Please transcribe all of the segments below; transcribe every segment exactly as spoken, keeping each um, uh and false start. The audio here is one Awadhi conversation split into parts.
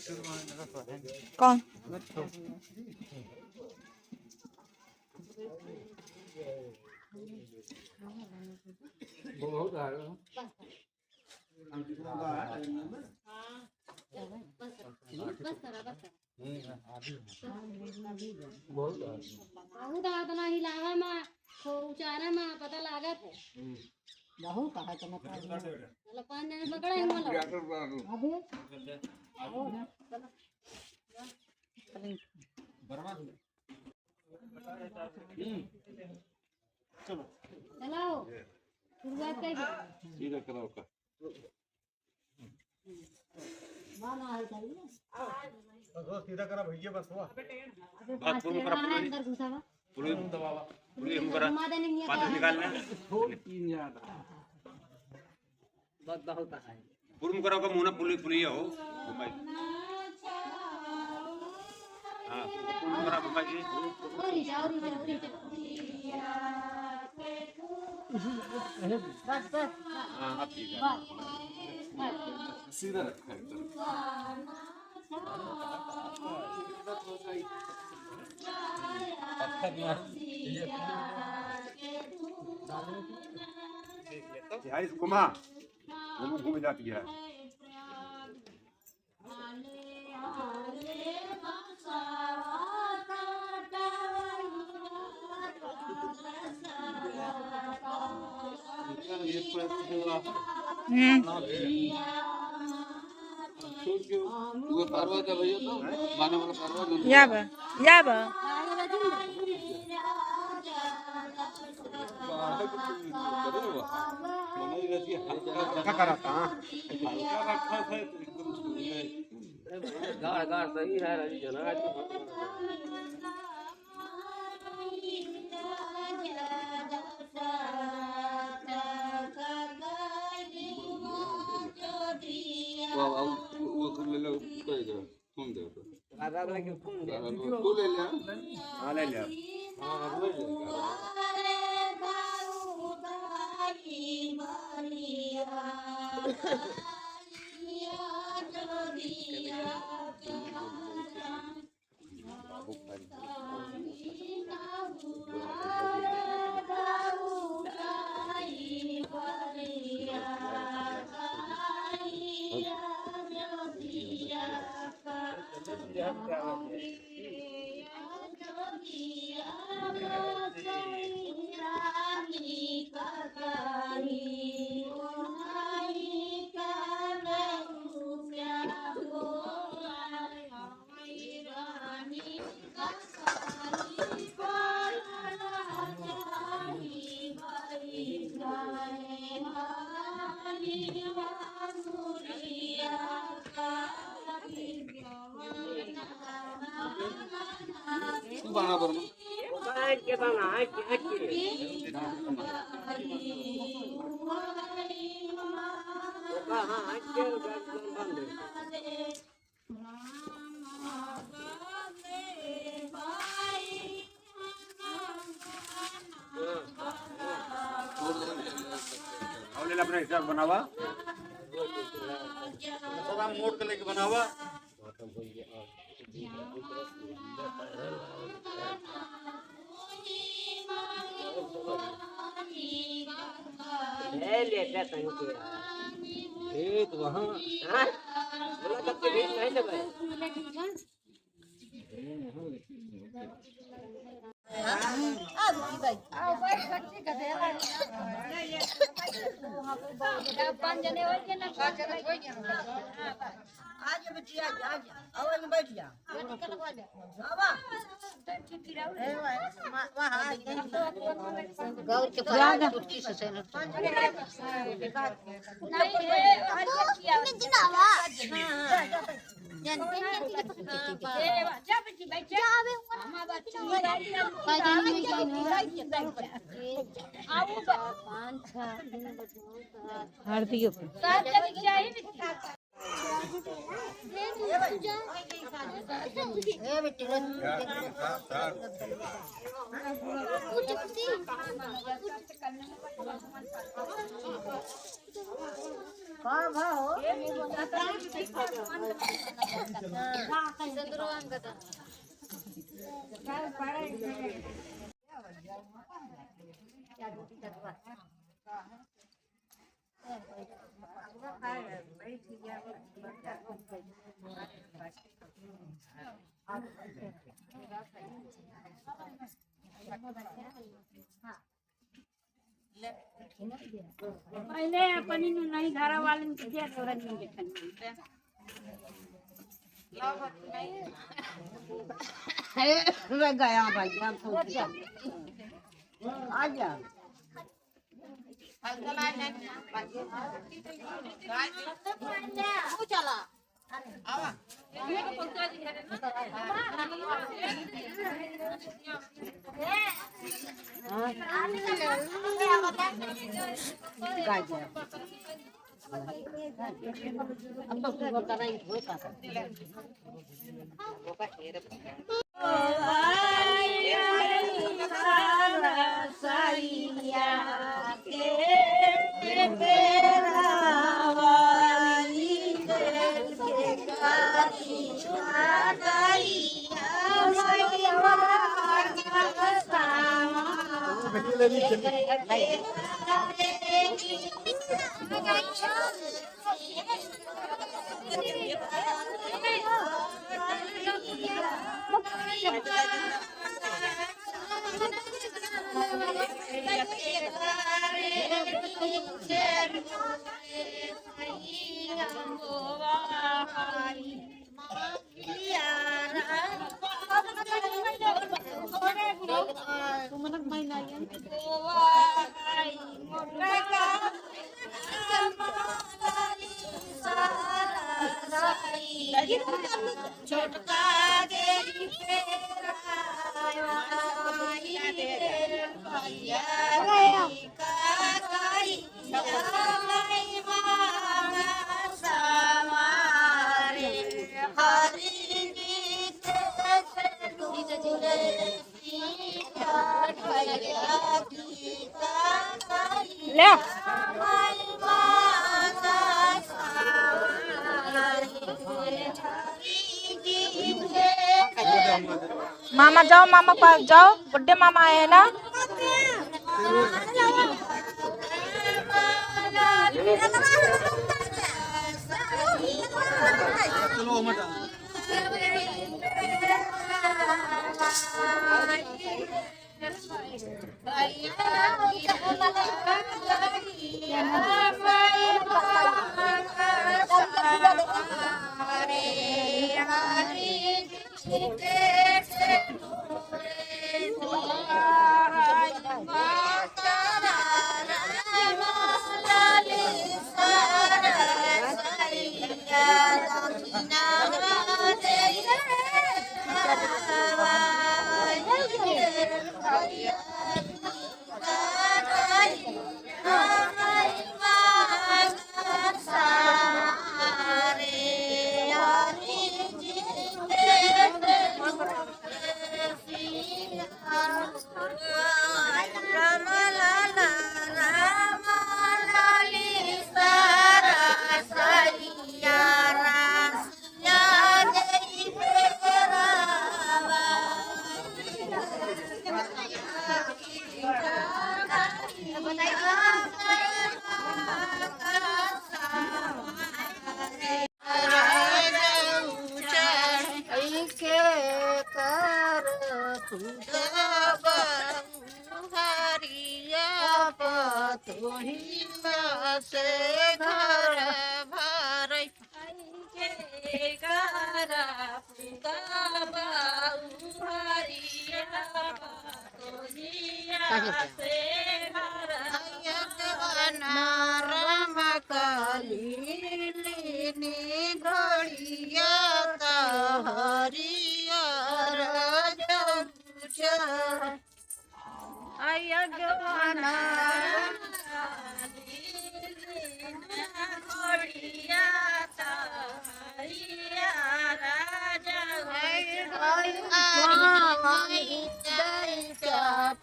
कौन? बहुत आतना हिलावा मा, खो उचारा मा पता लागत है। बहुत है तो मतलब। चलो, पाँच जने पकड़े हैं, बोलो। अभी? चलो। चलो। शुरुआत कर दे। सीधा करो का। सीधा करा भैया, बस हुआ। बस, पूर्ण करा, पूर्ण। अंदर घुसा हुआ। पूर्ण दबावा। पूर्ण हम करा। घुमा देने नहीं आता। पात्र निकालना। छोड़ की नहीं आता। बस बहुत है। पूर्ण करा का मुंह ना पुली, पुली हो। घुमाई। हाँ, पूर्ण करा, घुमाई। और नीचे, और नीचे, और नीचे। बस, बस। हाँ, आप ठीक है। बस। सीधा रखा है। पत्थर ना। ये भाई, घुमा। घूम, घूम जाती है। हम्म। वो परवा का भैया तो बाने वाला परवा जो या बा, या बा। क्या करा था? हल्का रखा था, एकदम छू गए। गाड़, गाड़ सही है, रवि जना। वाह, वाह, वो, वो कर ले लो, कहेगा, फोन दे दो। दादा, दादा, के फोन दे। दादा, तू ले ले। हाँ, ले ले। हाँ, ले ले। तू बाना पर में। बैठ के बाना, हट के, हट के। हाँ, हट के, बंद। और ले ला अपना हिसाब बनावा। थोड़ा मोड़ के लेके बनावा। ए, लेटा तनी के। ए, तो वहाँ। हाँ? बोला तब के भेज नहीं देबै। पाँच जने हो गए ना। आ जा बच्ची, आ जा, आ जा। आओ, एने बैठ जा। आवा। गौर के पास चुटकी से से नहीं, आरती के ऊपर। ए बेटी, रोज का भा हो? पहले अपनी नु नहीं घर वाले के दिया तोरा नहीं देखन। ए, मैं गया भाई, हम सोच गया। आ जा। तू चला। छोटका देरी पे भैया का गई। ले। मामा जाओ, मामा पास जाओ, बुड्ढे मामा आए हैं ना।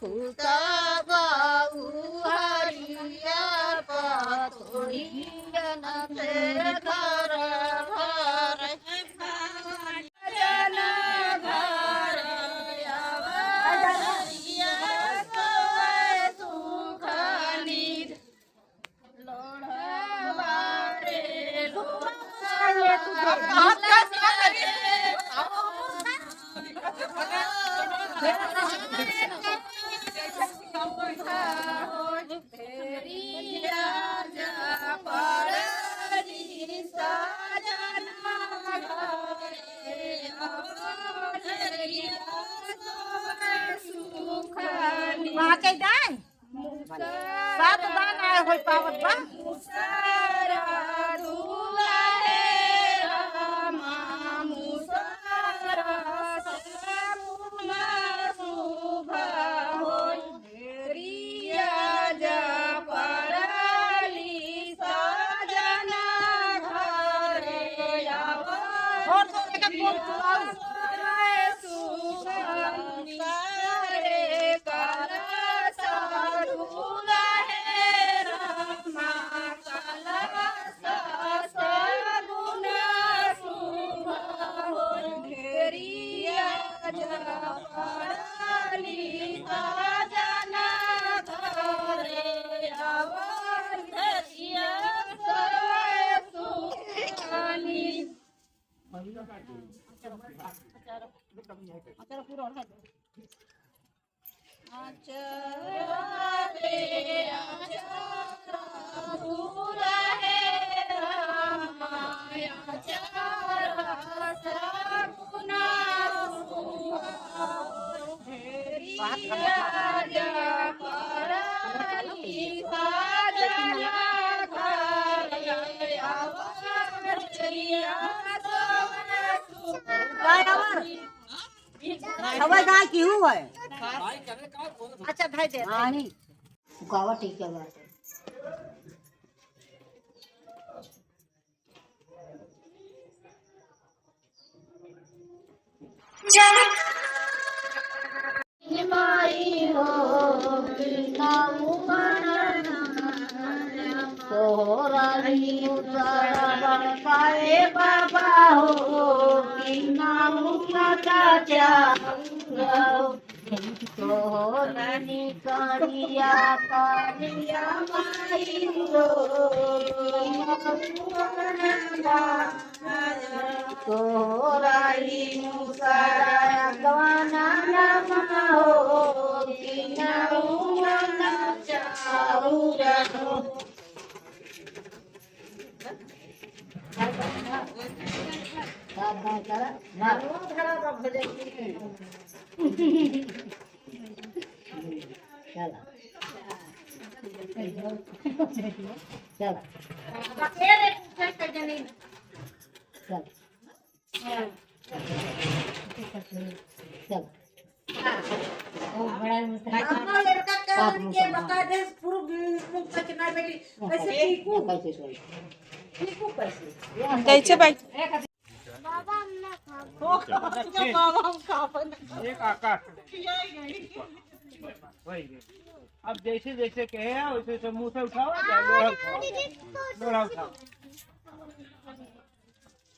खुशबू हरिया पतोहियन से घर भर। जन घर आवा हरिया सोए सुख निधि। पाँचे दान? सात दान आए होई पावत बा। और तो देखा कौन चुनाव। हवा गाय की हूँ है। अच्छा, भाई दे। हाँ, नहीं। गावा ठीक है बात। तोहरा ही मुसरबन पाए बाबा हो, कि नाऊ मका चाउर हो। तोहरा ही करिया करिया माई हो, कि नाऊ मका तोहरा ही मुसरबन पाए बाबा हो, कि नाऊ मका चाउर हो। चला। चला। चला। चला। अपना लड़का का के बता दे, पूरा मुंह पे चुनाव बेटी, कैसे ठीक हूँ? ठीक हूँ कैसे? कैसे भाई? एक आकाश। वही। अब जैसे जैसे कहे, वैसे वैसे मुंह से उठाओ, चाहे लोढ़ा उठाओ। लोढ़ा उठाओ।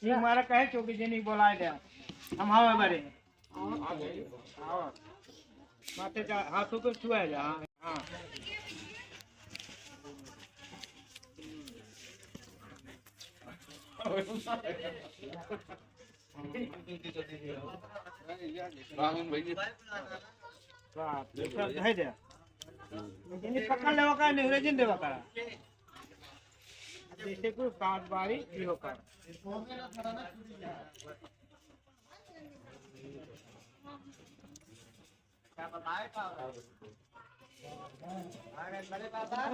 ये हमारा कहे चौकी जी नहीं बोलाए दे। हम हवा बरे। हाँ। माथे का हाथों को छुआ जा। हाँ। हाँ। बाप रे, सब धइ दे। इन्हीं पकड़ लेवा का, नहीं रेजिन देवा का। जैसे कोई सात बारी की होकर।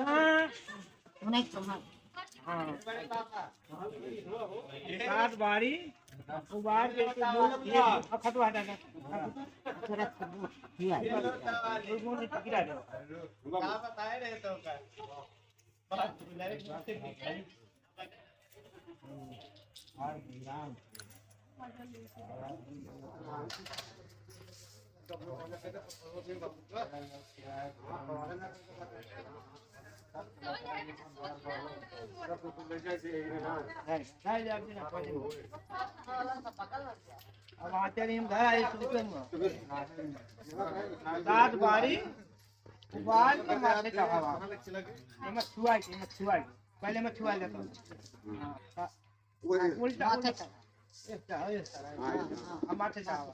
हाँ। हाँ। सात बारी, उबार के एक दो, एक, खटवा हटा दे। अब आते नहीं हम घर आए, सुनते हैं। दांत बारी, उबाल के माथे चढ़ावा। एमे छुआ के, एमे छुआ के। पहले मैं छुआ लेता हूँ। हाँ, हाँ। उल्टा, उल्टा। एक टा, एक टा। हाँ, हाँ। अब माथे चढ़ावा।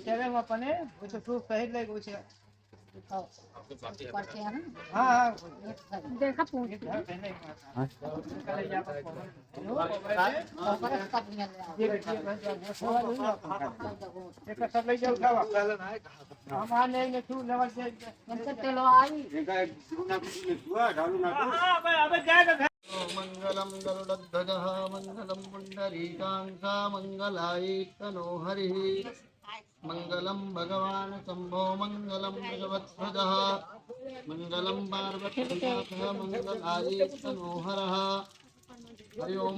चले, हम अपने, वो तो तू सही ले, वो से पढ़ते हैं ना? हाँ, हाँ। देखा, पूछ। एक सब ले जाओ, उठावा। हम आ नहीं, नहीं, तू लेवल दे। हमसे चलो आई। इनका एक गुना कुछ नहीं हुआ, डालू ना तो। हाँ, अबे, अबे, जाएगा। मङ्गलं गरुडध्वजः मङ्गलं पुण्डरीकाक्षः मङ्गलाय तनोहरिः। मङ्गलं भगवान् शम्भो मङ्गलं वृषभध्वजः मङ्गलं पार्वतीनाथः मङ्गलाय तनोहरः। हरि ओम।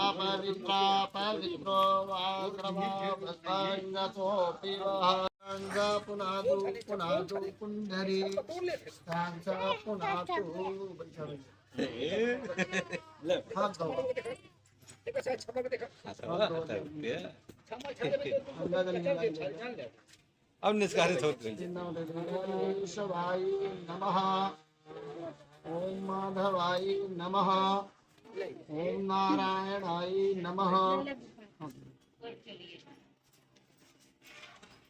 अपवित्र पवित्रो वा सर्वभस्माङ्गसोऽपि वः। पुनातु पुनातु पुण्डरीकाक्षः पुनातु। हाथ धो। हाथ धो। अब निस्कारित होत गई। ओम शिवाय नमः, ओम माधवाय नमः, ओम नारायणाय नमः।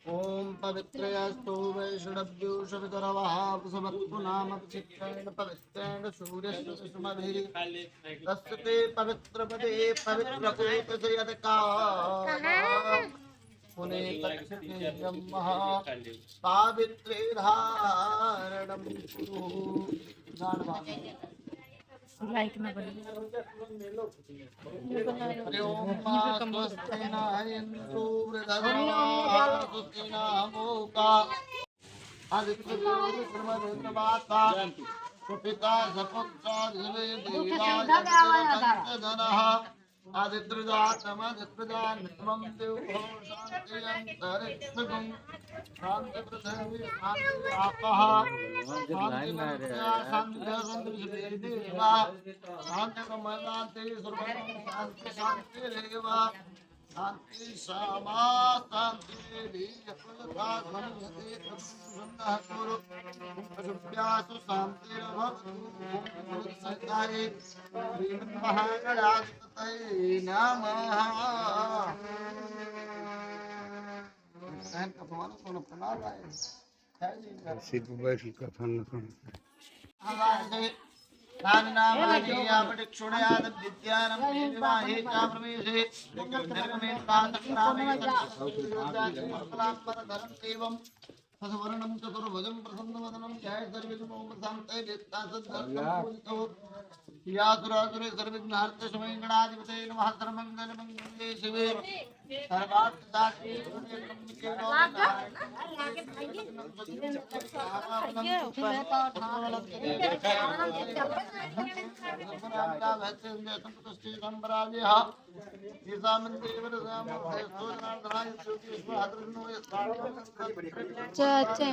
ओम पवित्रेऽस्तु वैष्णव्यो शतकरवः वसुमत्पुनामभिषिक्तेन पवित्रेण सूर्यस्य रश्मिभिः तस्य ते पवित्रपदे पवित्रकूटशयनका पुनीत क्षीरं महा पावित्र्ये धारणं कुरु। लाइट ना बने। हरि ओम। स्वस्ति न इंदो वृद्धश्रवाः स्वस्ति नः पूषा। आदित्य देवो ब्रह्मदेवता सुपिता सपुत्रा दिवे देवा जगदनः। आदित्रजातमदित्रजान्यमं द्युः शान्ति अन्तरिक्षगुं शान्ति पृथिवी शान्ति आपः शान्ति मनुष्या शान्ति सन्तरिषु देवा शान्ति ब्रह्म शान्ति सर्वं शान्ति शान्तिरेव शान्ति सामा शान्ति देवी अकुलता संहति प्रसन्नः कुरु पशुभ्यासु शान्तिर्भवतु। ओम सदाय श्रीमन्महागणाधिपतये नमः। बहन का तुम्हारा कौन अपना लाए? सिर्फ बैठ के कथा न सुन। तानि नामानि आपटिक्षुणयाद विद्यारम्भे विवाहे च प्रवेशे निर्गमे च संग्रामे सन्निधि विद्यां धरन्त्येवं ससवर्णं चतुर्भुजं प्रसन्नवदनं ध्यायेत् सर्वविघ्नोपशान्तये। सर्वविघ्नोपशान्तये। या सुरासुरे सर्वविघ्नहर्ते स्वामी गणाधिपतये नमः। सर्वमंगल मंगले शिवे सर्वार्थ साधिके शरण्ये त्र्यंबके गौरी नारायणी नमोस्तुते। अच्छा, अच्छा।